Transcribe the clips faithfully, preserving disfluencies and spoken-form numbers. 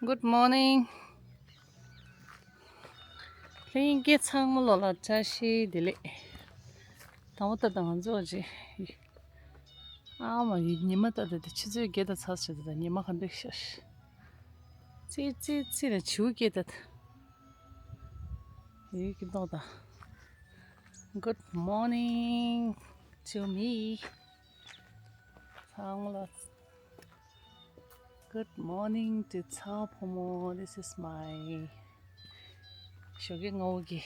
Good morning. ལྷན་རྒྱས་ཚང་མ་ལོ་ལ་བཀྲ་ཤིས་བདེ་ལེགས། དང་པོ་ད་ང་ཚོ་ཅི། ཨ་མ་ཡི་ཉི་མ་ད་ད་ད་ཆུ་ཚོད་བརྒྱད་ད་ཚར་ཆེ་ད་ད་ཉི་མ་ག་འདྲ་ཤར། ཙི་ཙི་ཙི་ལ་བྱིའུ་སྐད་ད། ཡི་གི་མདོག་ད། Good morning to me. ཚང་མ་ལ། Good morning to ཚ་བོ་ཕོ་མོ། This is my ཞོགས་ཀས་སྔ་པོ་གི་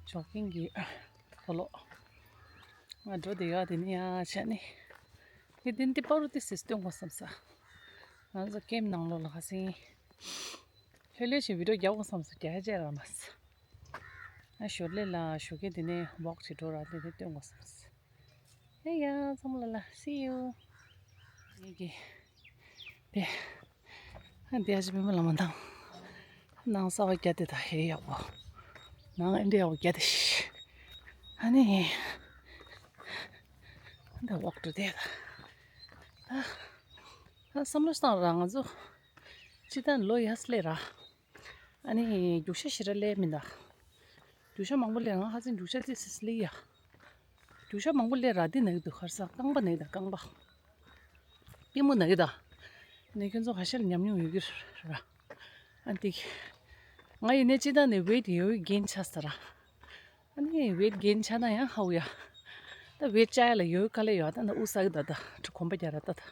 ཇོག་གིང་གི་གོ་ལོག་ང་འགྲོ་བསྡད་ཡོད། དེ་ནི་ཡ་བྱས་ནི་དེ་དེ་འདི་པ་རུ་ཏི་སི་སྟོན་དགོས་བསམ་ས། ང་ཚོ་ཀེམ་ནང་ལོགས་ལ་ཁ་སང་ལྷོད་ལྷོད་ཞིག་བི་ཌིའོ་རྒྱག་དགོས་བསམ་ས་རྒྱག་ཡ་བྱས་ར་མ་སོང་། ཨ་ཞོར་ལས་ལ་ཞོགས་ཀས་དེ་ནས་ཝོག་བྱེད་འགྲོ་ར་དེ་དེ་སྟོན་དགོས་བསམ་ས། ཨེ་ཡ་ཚང་མ་ལ་ལ། See you. ངེད་ཀྱི་དེ་ཨ་འདི་ཨ་ཅི་པད་མ་ལ་མ་འདང་། ནང་གསར་པ་བརྒྱབ་དེ་ད་ཧེ་ཡག་པོ། ནང་ཨེ་འདྲ་ཡག་པོ་བརྒྱབ་དེ་ཤི། ཨ་ནི་ད་ཝོག་འགྲོ་དེ་ད། ད་བསམ་བློ་བཏང་ར་ང་ཚོ་སྤྱི་བཏང་ལོ་ཡ་སླེབས་ར། ཨ་ནི་རྒྱུག་ཤ་ཞེ་དྲག་སླེབས་མི་འདུག་རྒྱུག་ཤ་མང་པོ་སླེབས། ང་ཧ་ཅང་རྒྱུག་ཤ་ཏི་སི་སི་སླེབས་ཡ། རྒྱུག་ཤ་མང་པོ་སླེབས་ར་འདི་ན་གི་འདུག་ཁར་ས་རྐང་པ་ན་གི་ད་རྐང་པ། པུས་མོ་ན་གི་ད། ནས་ཁྱོད་ཚོ་ཁ་ཤས་ལ་ཉམས་མྱོང་ཡོད་ཀྱི་ར། ཨ་འདི། ང་ཡིན་ནའི་སྤྱི་བཏང་ནས་ཝེ་ཊི་ཡོད་གིན་ཆགས་ས་ར། ཨ་ནི་ཝེ་ཊི་གེན་ཆགས་ན་ཡང་ཧ་གོ་ཡ། ད་ཝེ་ཊི་བཅག་ཡ་ལ་ཡོད་དཀའ་ལས་ཡོད། ད་ན་དབུགས་ས་གི་ད་ད་གོམ་པ་རྒྱག་ར་ད་ད།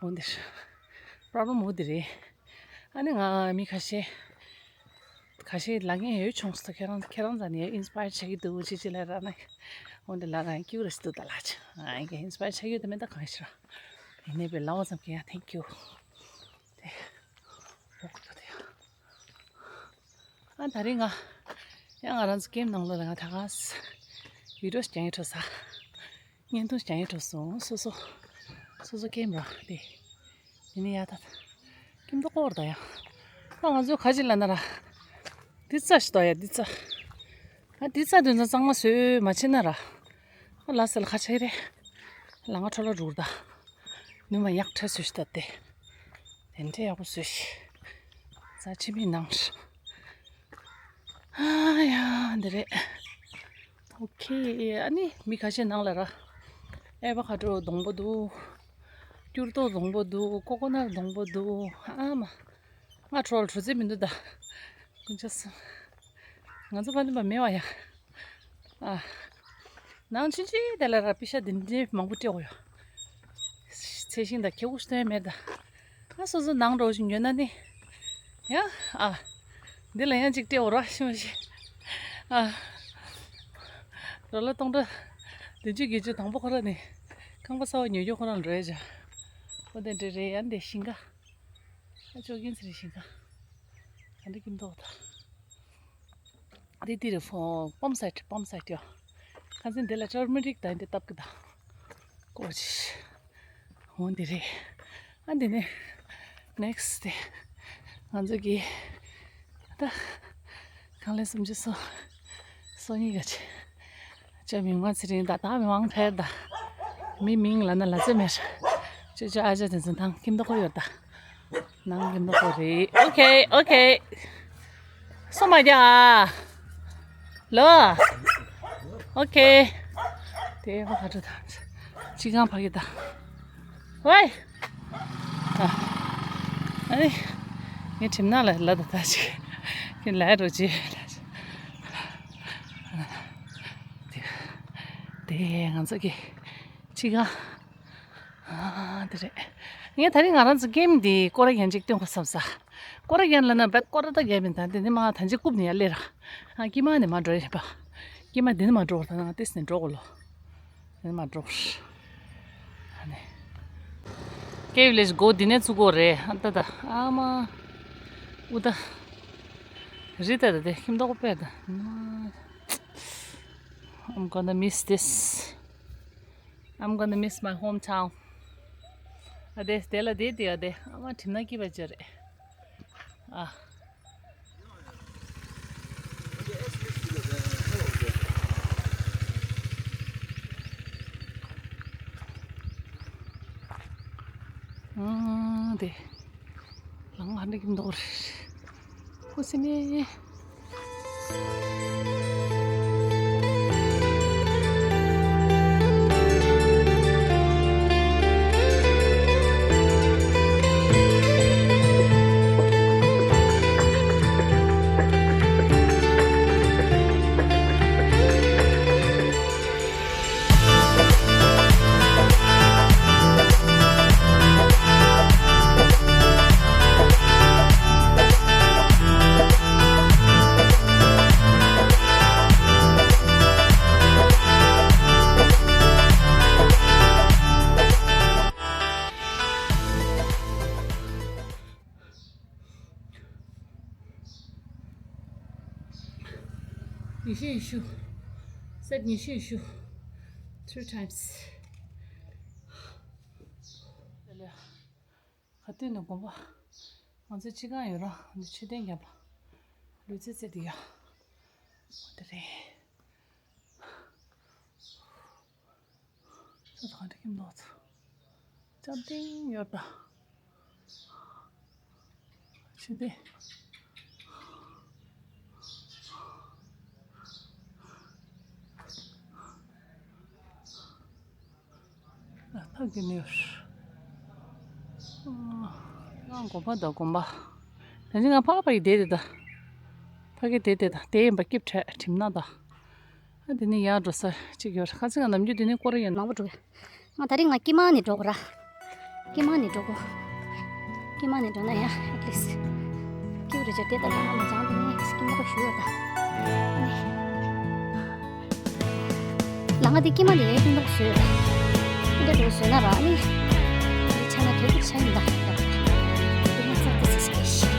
འོ་འདིར། པྲོབ་ལེམ་འོ་འདི་རེད། ཨ་ནི་ང་མི་ཁ་ཤས། ཁ་ཤས་ལ་ངས་ཡོད་ཆུང་སོ། ཁྱེད་རང་ཁྱེད་རང་ཚ་ནས་ཨིན་སི་པ་ཡར་བྱེད་ཀྱི་འདུག་ཅི་ཅི་ལ་ར་ན། འོ་འདི་ལ་རང་ཀྱུ་རེ་སི་འདུག་ད་ལ་ཅི། ཨ་ཡིན་གྱི་ཨིན་སི་པ་ཡར་བྱེད་ཀྱི་འདུག་མེད་ད་གང་ཤེས་ར། ཡིན་ནའི་པའི་ལ་བ་ཙམ་གྱི་ཡ་ཐེང་ཀྱུ། དེ། འོ་འདི་ཡ། ཨ་ད་རིང་ང་ཡང་ང་རང་ཚོ་ཀེམ་ནང་ལོགས་ལ་ང་ད་ག་ས་བི་ཌིའོ་རྒྱག་ཡས་འགྲོ་ས། བརྙན་ཐུང་རྒྱག་ཡས་འགྲོ་སོང་། སོ་སོ་སོ་སོ་ཀེམ་ར་དེ་ཡིན་ནི་ཡ་ད་ཀེམ་ཏོ་ཀོར་ད་ཡ། ཨ་ང་ཚོ་ག་ཅི་ལ་ན་ར་དི་ཙ་ཞིག་ཏོ་ཡ་དི་ཙ། ཨ་དི་ཙ་དུས་ཚང་གཙང་མ་བཟོས་མ་བྱེད་ན་ར། ཨ་ལ་སེ་ལ་ཁ་ཆེ་རེད། ལ་ང་འཕྲོ་ལ་རུར་ད། ནུ་མ་ཡག་ཁྲ་སུ་ཞིག་ད་དེ། དེ་འདྲའི་ཡག་པོ་བཟོས་ཤིག་ཙ་ཕྱི་མིག་ནང་། ཨ་ཡ་འདི་རེད། ཨོ་ཁེ། ཨ་ནི་མི་ཁ་ཤས་ནང་ལ་ར། ཨེ་བ་ཁ་ཏྲོ་སྡོང་པོ་འདུག་སྐྱུར་ཏོ་སྡོང་པོ་འདུག་ཀོ་ཀོ་ནཊ་སྡོང་པོ་འདུག་ཨ་མ། ང་ཁྲོལ་ཁྲོ་ཚེ་མི་འདུག་ད། ཀུན་ཆ་སང་། ང་ཚོ་ཕ་ལུན་པ་མེད་བ་ཡ། ཨ། ནང་ཆུང་ཆུང་དེ་ལ་ར་པི་ཤ་དེ་འདྲའི་མང་པོ་སྤྲད་འོ་ཡ། ཚེ་ཤིང་དང་ཁེ་གུ་སྟོན་མེད་ད། ཨ་སོ་སོ་ནང་འགྲོ་ཞིང་ཉོ་ན་ནི། ཡ། ཨ། འདི་ལ་ཡང་ཅིག་སྤྲད་འོ་ར་ཤི་མ་ཤི། ཨ། རོ་ལ་སྟོང་ཕྲག་བདུན་ཅུ་བརྒྱད་ཅུ་དང་པོ་ཁོ་ར་ནི། ཁང་པ་གསར་པ་ཉོ་རྒྱུ་ཁོ་རང་འགྲོ་ཡ་ཅ། ཨོ་དེ་འདྲ་རེད་ཡ་འདི་ཤིང་ཀ་ཨ་ཅོ་གིན་ཚེ་རེ་ཤིང་ཀ་ག་འདྲ་ཀིམ་ཏོག་ད། འདི་འདི་རེད་ཕོ་པམ་སའིཊ་པམ་སའིཊ་ཡོ། ཁ་སང་འདི་ལ་ཊར་མེ་རིག་དང་འདི་བཏབ་གི་ད། ཀོ་ཅི། འོ་འདི་རེད། ཨ་འདི་ནས་ནེག་སི་ཊི་དེ་ང་ཚོ་གི་ད་གང་ལས་སུམ་ཅུ་སོ་སོ་གཉིས་ག་ཅི། ཅོ་མི་མང་ཚེ་རིང་ད་ད་མི་མང་ཐལ་ད། མི་མིང་ལ་ན་ལ་ཚེ་མེར། ཅོ་ཅོ་ཨ་ཅོ་དེ་ཚོ་དང་ཀིམ་ཏོག་ཁོ་ཡོད་ད། ནང་གི་མདོག་ཁོ་རེད། ཨོ་ཁེ་ཨོ་ཁེ། སོ་མ་རྒྱ། ལོ། ཨོ་ཁེ། དེ་བ་ག་འགྲོ་དང་། ཅི་གང་ཕ་གི་དང་། ཝེ། ཨ། ཨ་ནི། ངས་ཁྲིམས་ནང་ལ་ལ་ད་ད་ཅིག་ཁྱོད་ལ་རོ་ཅི། དེ་ང་ཚོ་གི་ཅི་གང་། ཨ་དེ་རེད། ངས་ད་རིང་ང་རང་ཚོ་ཀེམ་འདི་སྐོར་ར་ཡན་ཅིག་སྟོན་དགོས་བསམ་ས། སྐོར་ར་ཡན་ལ་ན་བད་སྐོར་ར་ད་རྒྱབ་མིན་ད་འདི་ནི་མ་ཐན་ཅིག་རྐུབ་ནི་ཡ་ལེ་ར། ཨ་ཀི་མ་ནི་མ་འགྲོ་ཡ་རེད་པ། ཀི་མ་འདི་ནི་མ་འགྲོ་བར་ད་ན་ཏེས་ནི་འགྲོ་གོ་ལོ། འདི་ནི་མ་འགྲོ་བར། ཨ་ནི། ཀེ་ཝི་ལེ་ཇི་སྒོ་འདི་ནས་ཚུགས་གོ་རེད་ཨ་ད་ད་ཨ་མ། ཨུ་ད། རི་ད་ད་དེ་ཁྱིམ་ཐོག་པས་ད། I'm gonna miss this. I'm gonna miss my hometown. ཨ་དེ་དེ་ལ་དེ་དེ་ཨ་དེ་ཨ་མ་གྲིམ་ན་སྐྱིད་པ་ཅི་རེད། ཨ། དེ། ལང་ང་འདྲ་གི་མདོག་རེད། ཁུ་སི་ནི། ཉི་ཤུ་ཉི་ཤུ། སེད་ཉི་ཤུ་ཉི་ཤུ། Three times. ག་དུས་ནས་དགོན་པ། ང་ཚོའི་སྤྱི་ཁང་ཡོད་ར། འདི་མཆོད་རྟེན་རྒྱབ་ལ། ལུས་རྩལ་རྩེད་དེ་ཡ། འོ་དེ་རེད། ཚོ་དང་འདྲ་གི་མདོག་ཚོ། ལྕམ་ཏིང་ཡོད་པ། ཆུ་དེ། ཨ་ཕ་གི་ནས། ང་དགོན་པ་དང་དགོན་པ། ད་ནི་ང་ཕ་གི་ཕ་གི་བསྡད་དེ་ད། ཕ་གི་བསྡད་དེ་ད་དེ་ཡིན་པ་སྐྱིབས་ཁྲལ་ཁྲིམས་ན་ད། ཨ་དེ་ནས་ཡར་འགྲོ་ས་གཅིག་ཡོད་རེད། ཁ་སང་ང་ནམ་རྒྱུན་དེ་ནས་སྐོར་ཡོད་ནང་པ་འགྲོ་གི། ང་ད་རིང་ང་ཀི་མ་ནས་འགྲོ་དགོས་ར། ཀི་མ་ནས་འགྲོ་དགོས། ཀི་མ་ནས་འགྲོ་ན་ཡ་ཨེ་ལི་སི། ཀི་རུ་ཅོ་དེ་ལྟར་ང་མ་བྱང་དེ་ནས་ཀི་མ་གོ་ཞུ་ཡོད་ད། ལ་ང་དེ་ཀི་མ་ནས་ཡ་ཀི་མ་གོ་ཞུ་ཡོད་ད། ཀི་འདྲ་འགྲོ་ཞུ་ན་ར་ཨ་ནི། ཆ་ན་དེ་གི་ཆ་ཡིན་ད། དེ་ང་ཚ་དེ་སི་སི་ཀེ་ཤི།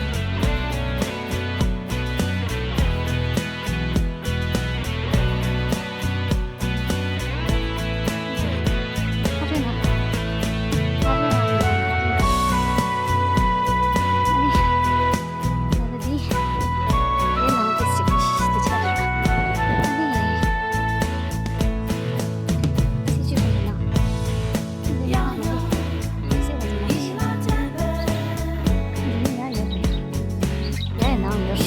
ཡ་ཡ་ནང་ཡོད།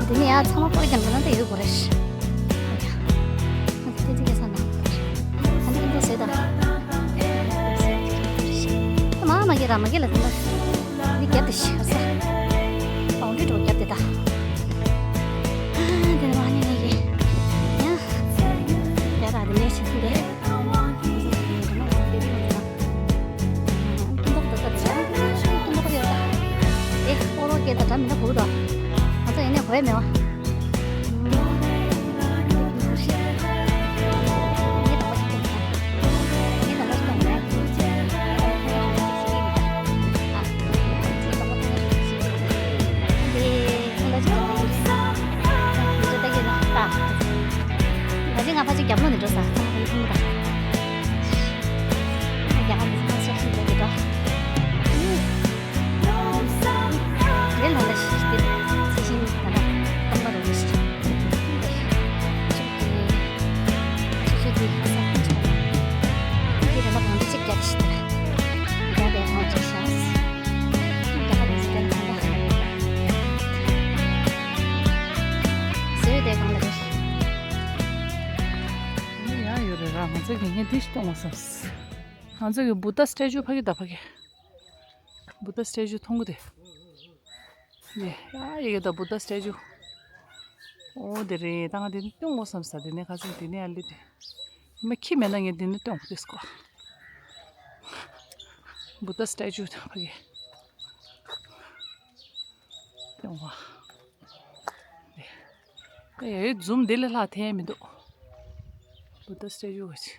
དེ་ནས་ཡ་ཚང་མ་སྐོར་རྒྱབ་ན་དེ་ཡོད་དགོས་རེད། ཨ་ཅག་ཨ་ཅག་དེ་ཚིག་ག་ས་ན། ཨ་ནི་ཨིན་པོ་ཟེར་ད། མ་མ་གི་ར་མ་གི་ལ་དེ་ན། འདི་རྒྱབ་དེ་ཤི་ས། བའུན་ཌི་རི་འགྲོ་རྒྱབ་དེ་ད། ཨ་དེ་ན་མ་ནི་ནི་གི། ཡ། ཡ་ར་དེ་ནས་ཤི་དེ། ད་ཅི་ང་ཕ་ཅིག་རྒྱབ་ལོག་ནས་འགྲོ་ས། ཚང་མ་ཡིད་ཐུང་གི་ད། རྒྱ་གར་མི་ཚང་མ་ཤག་ཤིང་འགྲོ་གི་འགྲོ། རེད་ལ་ལ་ཤི་སྟེ་ཚེ་ཤིང་ད་ད་སྟོང་པ་རུ་ཤི། ཆུ་ཆུ་དེ་ས་ཁུངས་ཆགས་ན། དེ་རེ་ལ་གང་ཅིག་རྒྱ་ཆེ་ད། རྒྱ་དེ་གང་ཅིག་ཤག་རྒྱ་གར་མི་ཚང་མ་ད། བཟོས་དེ་གང་ལ་རེད། ཡང་ཡོད་རེད་ར། ང་ཚོ་གི་ངས་འདི་ཞིག་གཏོང་བ་བསམས། ང་ཚོ་གི་བུདྡྷ་སི་ཊེ་ཅུ་ཕ་གི་ད་ཕ་གི། བུདྡྷ་སི་ཊེ་ཅུ་མཐོང་གི་དེ། ཡ་ཡ་ཡ་ད་བུདྡྷ་སི་ཊེ་ཅུ། ཨོ་དེ་རེད། ད་ང་དེ་ནས་སྟོན་དགོས་བསམ་ས། དེ་ནས་ཁ་སང་དེ་ནས་ཨ་ལི་དེ། མ་ཁྱི་མེད་ན་ངས་དེ་ནས་སྟོན་དགོས་དེ་སྐོར། བུདྡྷ་སི་ཊེ་ཅུ་ད་ཕ་གི། སྟོན་བ། ཨེ་ཛུམ་དེ་ལས་ལྷག་འཐེན་མི་འདུག་བུདྡྷ་སི་ཊེ་ཅུ་ག་ཅི།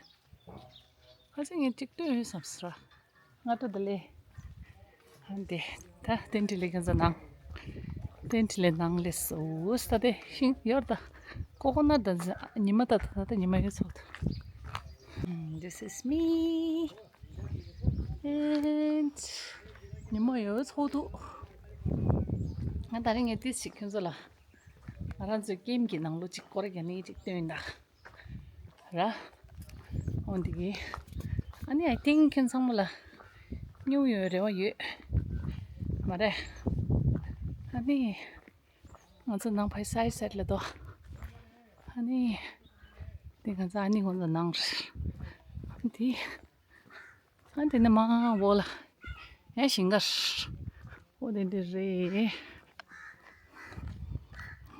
ཁ་སང་ངས་གཅིག་སྟོན་ཡོད་བསམ་ས་ར། སྔ་དྲོ་དེ་ལས། ཨ་འདི། ད་ཏན་ཏི་ལི་གན་ཟ་ནང་། ཏན་ཏི་ལི་ནང་ལས་སོ་ས་དེ་ཤིང་ཡོར་ད། ཀོ་ཀོ་ནཊ་ད་ཉི་མ་ད་ད་ད་ཉི་མ་ཡོད་ཚོགས་ད། This is me. And ཉི་མ་ཡོད་ཚོགས་འདུག་ང་ད་རིང་ངས་ཏིས་ཞིག་ཁྱོད་ཚོ་ལ། ང་རང་ཚོའི་ཀེམ་གྱི་ནང་ལོ་གཅིག་སྐོར་རྒྱག་ནི་གཅིག་སྟོན་ད། ར། འོ་འདི་གི། ཨ་ནི་I think ཁྱེད་ཚང་མ་ལ། སྙུང་ཡོད་རེ་བ་ཡོད། མ་རེད། ཨ་ནི། ང་ཚོ་ནང་ཕའི་སའི་སེད་ལ་དོ། ཨ་ནི། དེ་ང་ཚོ་ཨ་ནི་ཁོང་ཚོ་ནང་རེད། དེ། ཨ་དེ་ནི་མ་འོ་ལ། ཡ་ཞིང་ཁར། འོ་དེ་འདྲ་རེད།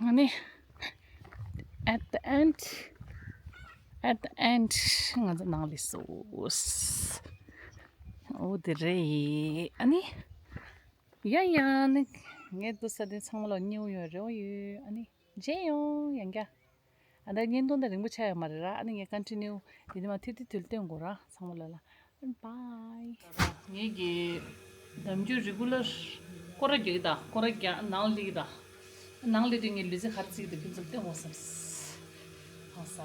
ཨ་ནི། At the end, at the end, ང་ཚོ་ནང་ལ་སོང་། འོ་དེ་རེད། ཨ་ནི། ཡ་ཡ་ནི། ངས་འདུག་ས་དེ་ཚང་མ་ལ་སྙིང་ཡོད་རེ་བ་ཡོད། ཨ་ནི། མཇལ་ཡོང་ཡང་བསྐྱར། ཨ་ད་བརྙན་ཐུང་ད་རིང་པོ་ཆགས་ཡོད་མ་རེད་ར། ཨ་ནི་ངས་ཀོན་ཊི་ནིའུ་དེ་དེ་མ་ཐིག་ཐིག་དུལ་སྟོན་དགོས་ར་ཚང་མ་ལ་ལ། Bye. ངེད་ཀྱི་ནམ་རྒྱུན་རི་གུ་ལར་སྐོར་ར་རྒྱག་གི་ད། སྐོར་ར་རྒྱག་ནང་ལི་གི་ད། ནང་ལི་དེ་ངས་ལུས་རྩལ་ག་རེ་རྩེ་གི་ད་ཁྱོད་ཚོར་སྟོན་དགོས་བསམ། ཧང་ས།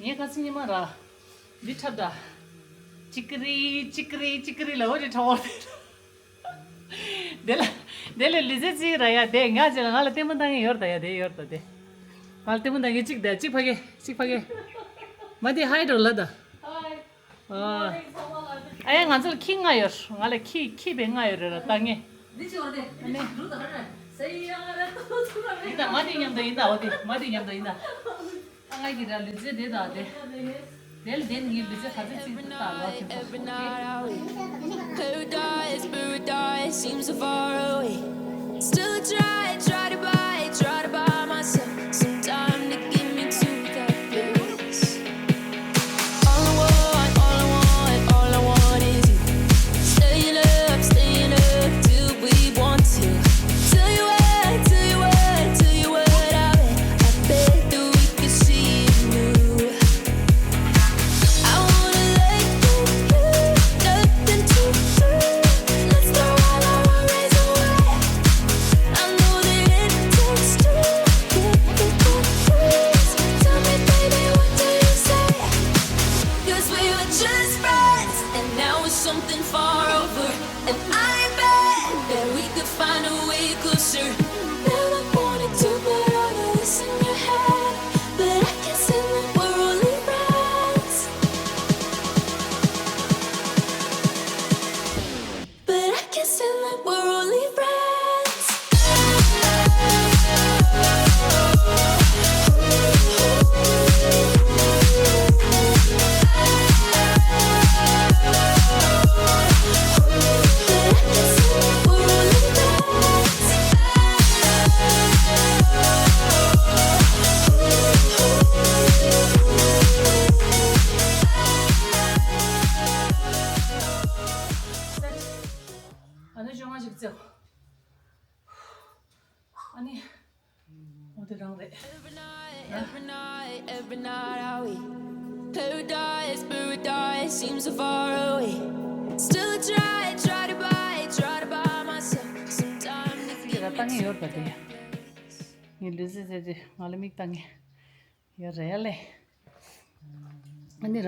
ངས་ཁ་སང་ཉི་མ་ར། འདི་འཁྲབ་ད། ཅིག་ཀི་རི་ཅིག་ཀི་རི་ཅིག་ཀི་རི་ལ་འོ་དེ་འཁྲབ་འོ་དེ། དེ་ལ་དེ་ལ་ལི་ཙེ་ཙི་ར་ཡ་དེ་ང་ཅི་ལ་ང་ལ་ལྟད་མོ་ལྟ་མཁན་ཡོད་ད་ཡ་དེ་ཡོད་ད་དེ། ང་ལ་ལྟད་མོ་ལྟ་མཁན་གཅིག་དེ་གཅིག་ཕ་གི་གཅིག་ཕ་གི། མ་དེ་ཧའི་འགྲོ་ལ་ད། ཨ་ཡ་ང་ཚོ་ལ་ཁྱི་ལྔ་ཡོད། ང་ལ་ཁྱི་ཁྱི་བས་ལྔ་ཡོད་རེད་ར་ལྟ་མཁན། ཡིན་ད་མ་དེ་མཉམ་དུ་ཡིན་ད་འོ་དེ་མ་དེ་མཉམ་དུ་ཡིན་ད། ང་གི་ར་ལུས་རྩལ་དེ་དང་དེ། དེ་ལ་དེ་ནི་ངའི་ལུས་རྩལ་ག་ཚོད་ཅིག་ད་ལོ་ཅིག་ད། Paradise, paradise seems so far away. Still I try, try to buy, try to buy myself some time to get me to that place. All I want, all I want, all I want is you. Staying up, staying up till we want to. Tell you what, tell you what, tell you what, I bet, I bet that we could see it through. I wanna let you through, nothing to prove. Let's throw all our worries away. I know that it takes two to make a cruise. Tell me, baby, what do you say? 'Cause we were just friends, and now we're something far over. And I bet that we could find a way closer. Never wanted to put all of this in your head, but I can't stand that we're only friends. But I can't stand that we're only friends. ཨ་ནི་བཅོ་ལྔ་ཞིག་བརྩེགས། ཨ་ནི། འོ་དེ་རང་རེད། Every night, every night, every night I wait. Paradise, paradise seems so far away. Still I try, try to buy, try to buy myself some time to get me to that place. ངའི་ལུས་རྩལ་རྩེད་དུས་ང་ལ་མིག་བཏང་ངེ། ཡ་རེད་ལེ། ཨ་ནི་ར།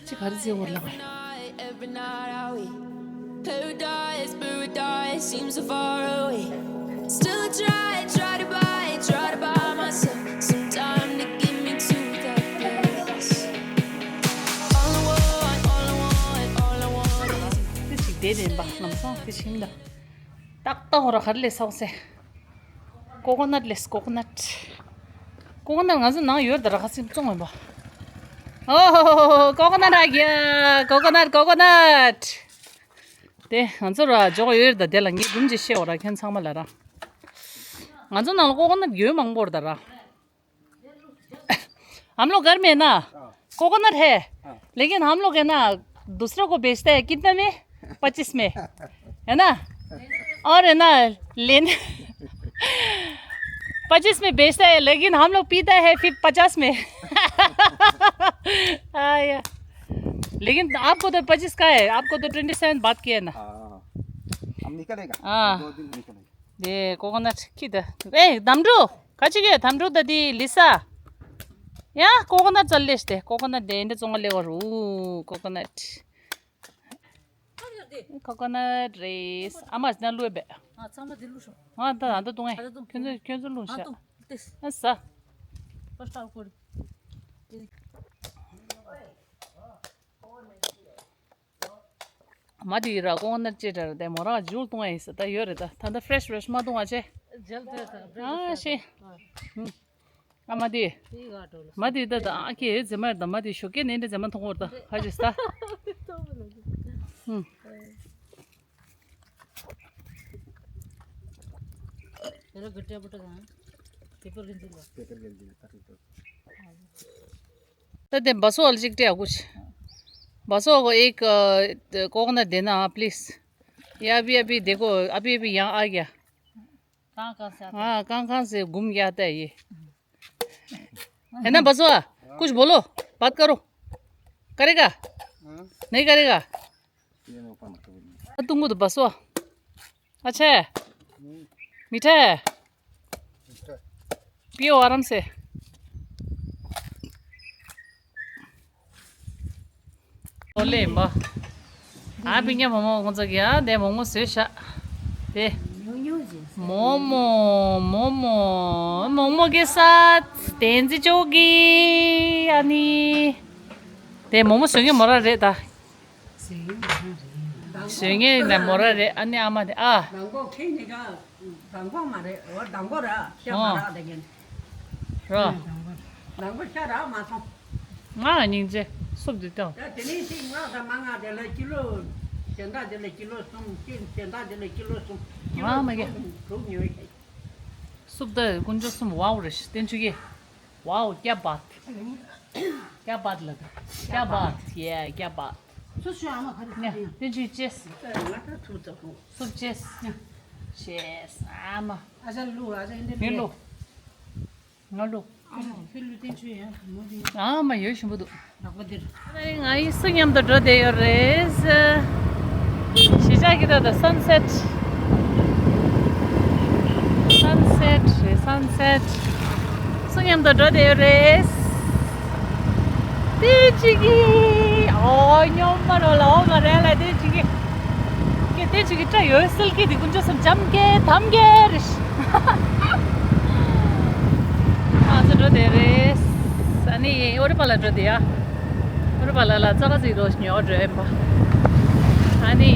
ཅི་ག་རེ་བྱེད་འོར་ལ། Every night, every night I wait. Paradise, paradise seems so far away. Still I try, try to buy, try to buy myself some time to get me to that place. All I want, all I want, all I want is you. དེ་ཅིག་བསྡད་དེ་ཡིན་པ་ལམ་སང་དེ་ཕྱིན་ད། ཏག་ཏག་འོ་ར་ག་རེ་ལས་སོགས་སེ། ཀོ་ཀོ་ནཊ་ལས་ཀོ་ཀོ་ནཊ། ཀོ་ཀོ་ནཊ་ང་ཚོ་ནང་ཡོད་ད་ར་ཁ་སིམ་བཙོང་མེད་པ། ཨོ་ཧོ་ཧོ་ཧོ། ཀོ་ཀོ་ནཊ་ཨ་གི་ཡ། ཀོ་ཀོ་ནཊ་ཀོ་ཀོ་ནཊ། དེ་ང་ཚོ་ར་འཇོག་ཡོད་ད་དེ་ལ་ངས་སྒྲུང་ཅིག་བཤད་འོ་ར་ཁྱོད་ཚང་མ་ལ་ར། ང་ཚོ་ནང་ལ་ཀོ་ཀོ་ནཊ་ཡོད་མང་པོ་ར་ད་ར། हम लोग घर में ना कोकोनट है, लेकिन हम लोग है ना दूसरों को बेचते हैं। कितना में? पच्चीस में, है ना? और है ना लेने पच्चीस में बेचते हैं, लेकिन हम लोग पीते हैं फिर पचास में। हाँ यार, लेकिन आपको तो पच्चीस का है, आपको तो ट्वेंटी सेवन बात किया है ना। हाँ, हम निकलेगा। हाँ। दो दिन निकलेगा। དེ་ཀོ་ཀོ་ནཊ་ཁྱི་ད། ཨེ་དམ་ཕྲུག་ག་ཅི་གེ་དམ་ཕྲུག་ད་དེ་ལི་ས། ཡ་ཀོ་ཀོ་ནཊ་ཙལ་ལེ་ཤ་དེ་ཀོ་ཀོ་ནཊ་དེ་འདི་བཙོང་ག་ལེ་བ་རུ། ཀོ་ཀོ་ནཊ། ཀོ་ཀོ་ནཊ་རེད། ཨ་མ་ཟི་ན་ལུས་པས། ང་ཚང་མ་དེ་ལུས་ཤོག་ང་ད་ད་ད་དུང་ཨེ། ཁྱོད་ཚོ་ཁྱོད་ཚོ་ལུས་ཤ་ང་དུང་ཏེས། ཨ་ས། ཕར་ལྟ་གོ་རེ། མ་དེ་ར་ཀོ་ནར་ཅེ་དྲ་ར་དེ་མོ་ར་ཇུལ་གཏོང་ཡ་ཡིན་ས་ད་ཡོད་རེད། ད་ད་ད་ཕྲེཤ་ཕྲེཤ་མ་གཏོང་བ་ཆེ། ཇལ་དེ་ད་ཨ་ཤེ། ཨ་མ་དེ། མ་དེ་ད་ཨ་ཁེ་ཟེ་མ་ར་ད་མ་དེ་ཞོགས་ཀས་ནས་འདྲ་ཟེ་མ་མཐོང་བར་ད་ཧ་ཅེ་ས། ཧུམ། तेरा गट्टिया पटक हाँ। पेपर गंजी लो। पेपर गंजी लो, ताकि तो। तो दे बसो वाला चिक टे कुछ। बसो को एक, अ, कोकोनट देना, हाँ, प्लीज। ये अभी, अभी देखो, अभी, अभी यहाँ आ गया। कहाँ, कहाँ से आता है? हाँ, कहाँ, कहाँ से घूम के आता है ये? है ना बसो? कुछ बोलो, बात करो। करेगा? हाँ। नहीं करेगा? ये ऊपर मत करो। तुमको तो बसो। अच्छा है? मीठा है? पियो आराम से। ओले बा। आ बिन्या मोमो को जगह दे मोमो से शा। दे। मोमो, मोमो, मोमो के साथ तेंजी चोगी अनि। दे मोमो सुंगे मोरा रे ता। བཟོས་ངེས་ནས་མོ་ར་རེད། ཨ་ནི་ཨ་མ་དེ་ཨ། མདང་དགོང་ཁྱེད་གཉིས་ཀ་མདང་དགོང་མ་རེད། འོ་མདང་དགོང་ར་ཤ་མ་རག་དེ་གིན། ར། མདང་དགོང་ཤ་རག་མ་སོང་། ང་ལ་སྙིང་རྗེ་སུབ་དེ་བཏང་། ད་དེ་ནས་ཅིག་ང་ད་མ་ང་དེ་ལ་ཀི་ལོ་གཞན་དག་དེ་ལ་ཀི་ལོ་གསུམ་ཅིག་གཞན་དག་དེ་ལ་ཀི་ལོ་གསུམ་ཀི་ལོ་ང་མ་གི་དྲུག་དྲུག་ཉོས་ཤག་སུབ་ད་དཀོན་མཆོག་གསུམ་ཝའོ་རེད་ཤི་བསྟན་ཆོས་ཀྱི། Wow, क्या बात। क्या बात लगा। क्या बात। ये क्या बात। ཚུར་ཤོག་ཨ་མ་ག་རེ་ནས་ཁ་ཡིན། དེ་ཅི་ཅེས། ང་ད་ཚུར་ཙམ་ཁོ། སུབ་ཅེས། ཅེས་ཨ་མ། ཨ་ཅག་ལུ་ཨ་ཅག་འདི་ངས་ལུ། ང་ལུ། ཨ་མ་ཕི་ལུ་བསྟན་ཆོས་ཡ་མོ་དེ། ཨ་མ་ཡོད་ཞིམ་པོ་འདུག་ལག་པ་འདིར། ང་ཡི་སུ་མཉམ་དུ་འགྲོ་བསྡད་ཡོད་རེད། གཞིས་ཆགས་ཀྱི་ད་ད་sunset། Sunset རེད་sunset། སུ་མཉམ་དུ་འགྲོ་བསྡད་ཡོད་རེད། དེ་ཅིག་གི་ཨོ་སྙོམས་པ་རོ་ལ་ཨོ་མ་རེད་ལ་དེ་ཅིག་གི་ཀྱེ་དེ་ཅིག་གི་སྐྲ་ཡོད་སིལ་གི་དེ་ཀུན་ཅོ་སུམ་ཅམ་ཀེ་ཐམ་ཀེ་རེད། ང་ཚོ་འགྲོ་དེ་རེད། ཨ་ནི་ཨོ་རི་པ་ལ་འགྲོ་དེ་ཡ། ཨོ་རི་པ་ལ་ལ་ཙ་ག་ཟིག་རོ་ཉོ་འགྲོ་ཡིན་པ། ཨ་ནི་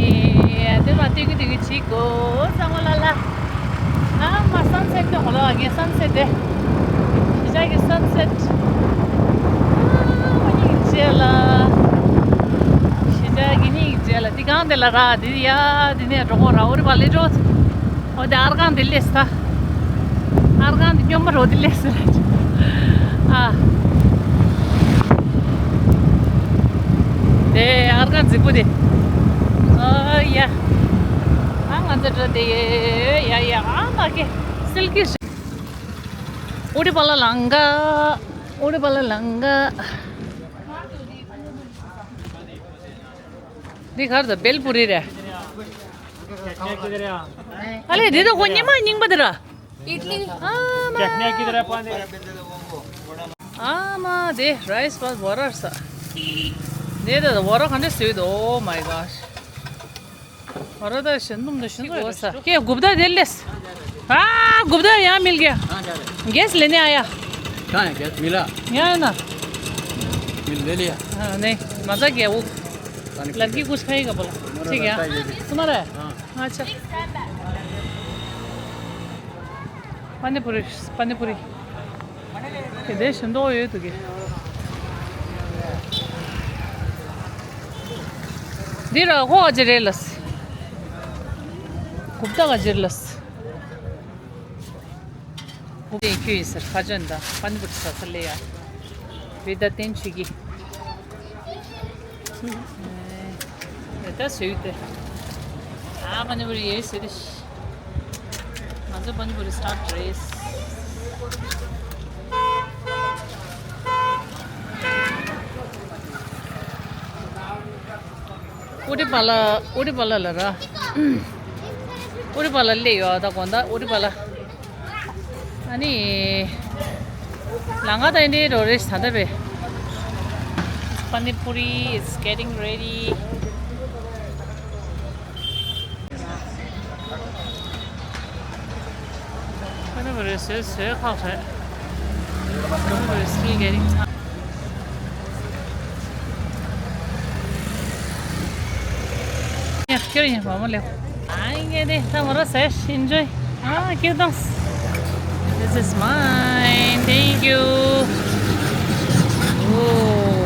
དེ་ལ་ཏི་གི་ཏི་གི་ཅིག་གོ་ཙང་ལ་ལ། ཨ་མ་sunset དེ་ཧོ་ལ་ངས་sunset དེ། གཞིས་ཆགས་ཀྱི་sunset ཨ་མ་སྙིང་རྗེ་ལ། གཞིས་ཆགས་ཀྱི་སྙིང་རྗེ་ལ་འདི་གང་དེ་ལ་ར་འདི་ཡ་འདི་ནས་འགྲོ་གོ་ར་ཨོ་རི་པ་ལེ་འགྲོ། ཨོ་དེ་ཨར་གང་དེ་ལེས་ད། ཨར་གང་དེ་སྙོམས་པ་རོ་དེ་ལེས་ཟེར། ཨ། དེ་ཨར་གང་རྫིག་པོ་དེ། ཨ་ཡ། ཨ་ང་ཚོ་འགྲོ་དེ་ཡ་ཡ་ཨ་མ་ཀེ་སིལ་གི་རེད། ཨོ་རི་པ་ལ་ལང་ག་ཨོ་རི་པ་ལ་ལང་ག་འདི་གར་ད་བེལ་པུ་རི་རེད། ཨ་ལེ་འདི་ད་ཁོ་ཉི་མ་རྙིང་པ་འདི་ར། इडली। ཨ་མ། चटनियाँ किधर है पानी? ཨ་མ་དེ་རའི་སི་པ་བོ་རར་ས། འདི་ད་བོ་ར་ག་འདྲ་སུས་འདུག Oh my gosh. और उधर शंदुम तो शंदुम है। क्या गुप्ता दिल लेस? हाँ, गुप्ता यहाँ मिल गया। हाँ, क्या है? गैस लेने आया। कहाँ है गैस? मिला? यहाँ है ना। मिल, ले लिया। हाँ, नहीं, मजा किया वो। पानी लड़की कुछ खाएगा बोला। मेरा ठीक है, लड़का ये भी। तुम्हारा है? हाँ। अच्छा। पानी पूरी, पानी पूरी। དེ་འདྲའི་ཞིམ་མདོག་ཡོད་འདུག་གི་འདི་ར་ཁོ་ག་ཅི་རེད་ལ། གུབ་ཏ་ག་ཅི་རེད་ལ། གུབ་ཏའི་ཁྱོད་ཡིན་ཟེར་ཁ་ཅོན་དང་པ་ནི་པུ་རི་ས་ས་ལེ་ཡ། བི་ད་བསྟན་ཆོས་ཀྱི། ད་སུས་དེ། ཨ་པ་ནི་པུ་རི་ཡོད་ཟེར་དེ། ང་ཚོ་པ་ནི་པུ་རི་སི་ཊར་ཊི་རེད། ཨུ་རི་པ་ལ་ཨུ་རི་པ་ལ་ལ་ར། ཨུ་རི་པ་ལ་སླེབས་ཡོད་ད་དགོང་དག་ཨུ་རི་པ་ལ། ཨ་ནི། ལང་ཀ་དང་འདི་རོ་རེ་ས་ད་པེ། Pani puri is getting ready. Pani puri is still hot. Pani puri is still getting hot. ཁྱོད་ཡིན་མ་མ་ལེ། ཨ་ཡིན་གྱི་དེ་ད་མོ་ར་ཟེར་ཤིན་ཇོའི། ཨ་ཁྱོད་དང་། This is mine. Thank you. Oh.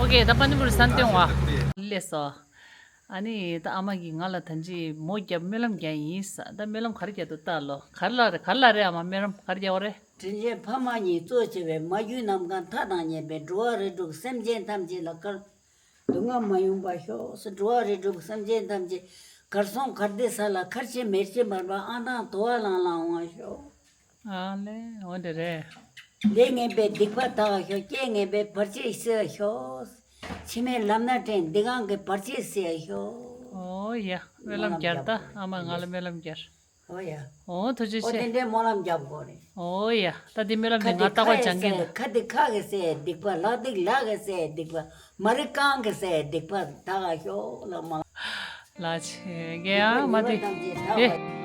Okay, ད་པ་ནི་པུ་རི་ཟ་འདོད་ཡོང་བ། ལེ་སོ། ཨ་ནི་ད་ཨ་མ་གིས་ང་ལ་ད་ཅི་མོ་རྒྱབ་སྨོན་ལམ་རྒྱག་ཡིན་ས། ད་སྨོན་ལམ་ག་རེ་རྒྱག་འདུག་ལྟ་ལོ། ག་རེ་ལབ་རེད། ག་རེ་ལབ་རེད། ཨ་མ་སྨོན་ལམ་ག་རེ་རྒྱག་པ་རེད། དྲིན་ཅན་ཕ་མ་གཉིས་གཙོ་བྱས་པའི་མ་གྱུར་ནམ་མཁའ་མཐའ་དང་མཉམ་པའི་འགྲོ་བ་རིགས་དྲུག་སེམས་ཅན་ཐམས་ཅད་ལ་བཀལ། སྡུག་བསྔལ་མ་ཡོང་བར་ཤོག། འགྲོ་བ་རིགས་དྲུག་སེམས་ཅན་ཐམས་ཅད་གར་སོང་གར་བདེ་ས་ལ་ཁར་ཆེ་མེར་ཆེ་བར་པ་ཨ་མདང་དོ་བ་ལང་ལང་འོང་བ་ཤོག། ཨ་ལེ་འོ་དེ་རེད། ལས་ངན་པའི་སྡིག་པ་དག་ཤོག། སྐྱེ་ངན་པའི་བར་ཆད་སེལ་ཤོག། ཕྱི་མའི་ལམ་སྣ་དྲན་སྡིག་ངན་གྱི་བར་ཆད་སེལ་ཤོག། ཨོ་ཡ་སྨོན་ལམ་རྒྱག་ད། ཨ་མ་ང་ལ་སྨོན་ལམ་རྒྱག། ཨོ་ཡ། ཨོ་ཐུགས་རྗེ་ཨོ་ཆེ། དེ་འདྲའི་སྨོན་ལམ་རྒྱབ་དགོས་རེད། ཨོ་ཡ། ད་འདི་སྨོན་ལམ་ཁ་འདི་ང་སྟག་པ་ལྗང་གིན་འདུག། ཁ་འདི་ཁ་གི་སེ་སྡིག་པ། ལག་འདི་ལག་གི་སེ་སྡིག་པ། མ་རི་རྐང་གི་སེ་སྡིག་པ་དག་ཤོག་ལ་མ། ལ་ཆེ་གེ་ཨ་མ་དེ་དེ།